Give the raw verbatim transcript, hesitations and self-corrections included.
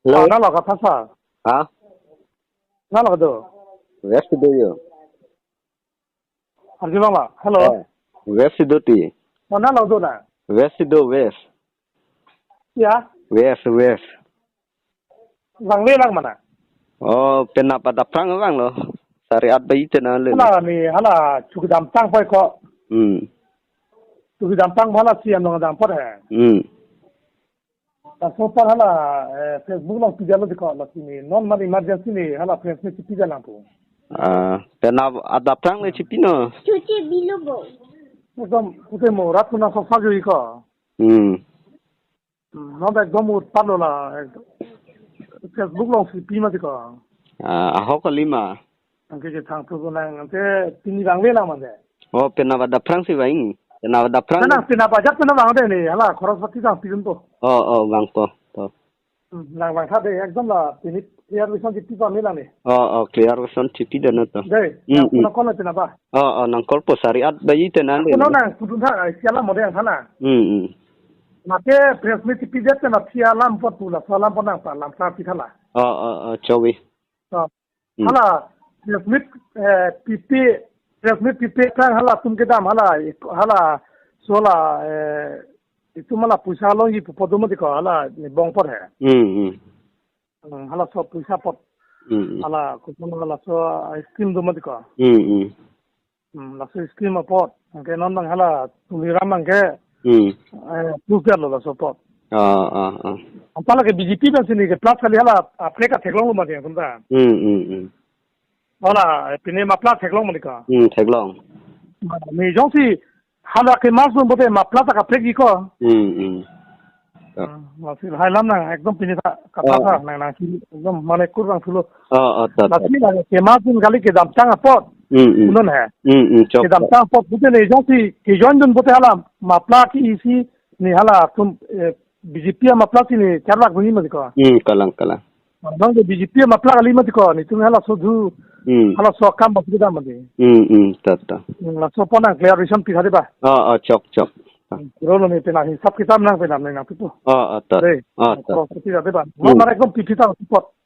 Hello. Ah, nalo kathasa. Ha? Nalo do. Where si do you? Arjulong la. Hello. Eh, where si do ti? Oh, nalo do na. Where si do, where? Ya. Where, where? Vangve lang mana? Oh, penap adapprang vanglo. Sari at bayi tena le. Hala ni, hala chukidam tang poi ko. Hmm. Chukidam tang hala si anong dam pot he. Hmm. Laso apar hala, eh, Facebook along pidetlo dei ko, lasi ni non mar emergency ni hala press meet pidetlang pu. Ah, penap adapprang le chipi non. Chuche bilo bo. Ekdom, pute mo rat puna sok sak jui ko. Hmm. Hmm, non ekdom utpat lo la, ekdom. Facebook along si pi ma dei ko. Ah, ahok kali ma. Anke kethang thu nang, ante pini vangve lang mande. Oh, penap adapprang si vang. Penap adapprang. Nang penap ajat penap vangve ni, hala, khorospati tang pidun po. Oh, oh, vangpo. Po. Hmm, nang vangtha dei, ekdom la, pini clear vision chipi pame lang ni. Oh, oh, clear vision chipi dei na to. Dei, Hmm, nang hmm. Puna kon la penap ba. Oh, oh, nang call po sari at bayi tena le. Puna nang pudun tha, ai, siala mode ang thana. Hmm, hmm. Mate press meet chipidet na sia lam pot pula, so lam pot nang pa, lam sa pi thala. Oh, oh, oh, chowi. Oh. Hmm. Hala, press meet, eh, pipi, press meet pipi tang hala tum kedam hala, hala, so la, eh, itum hala puisa longji pu podo mati ko hala, ni bong pot he. Hmm, hmm. Hmm, hala so puisa pot. Hmm, hmm. Hala, kupon hala so, eh, scheme do mati ko. Hmm, hmm. Hmm, laso scheme apot. Anke non nang hala Tuliram anke, Hmm. eh, proof lo laso apot. Ah, ah, ah. Anta lake B J P pen si ni ke plus kali hala, ah, plate theklonglo mati atum ta. Hmm, hmm, hmm. Hala, eh, pine ma plate theklong mati ko. Hmm, theklong. Ni jongsi hala ke mas dun pote ma plate ka plate ko. Hmm, hmm. Ah. Hmm, laso hai lam nang ekdom pini tha, kata Oh. Tha, nang, nang si ekdom mane kurang thulo. Oh, oh, ta, ta. Lasi nang ke mas dun kali kedam tang apot. Hmm, hmm. Unon he. Hmm, hmm, chok, Kedam chok. Tang apot pute ni jongsi ke join dun pote hala ma plate ke isi ni hala tum, eh, B J P ma plate si ni char lakh bini mati ko. Hmm, kalang, kalang. Bang ke B J P ma plate kali mati ko, netum hala so du, Hmm. Hala so kam ba kedam mati. Hmm, hmm, ta, ta. Hmm, laso apot nang clarification pi tha dei ba. Oh, oh, chok, chok. Hmm, rolo ni penap hisap kitab nang penap nang pi pu. Oh, oh, ta. Dei. Oh, ta. Cross pi tha dei ba. Hmm. Lo mara ekdom pipi ta support.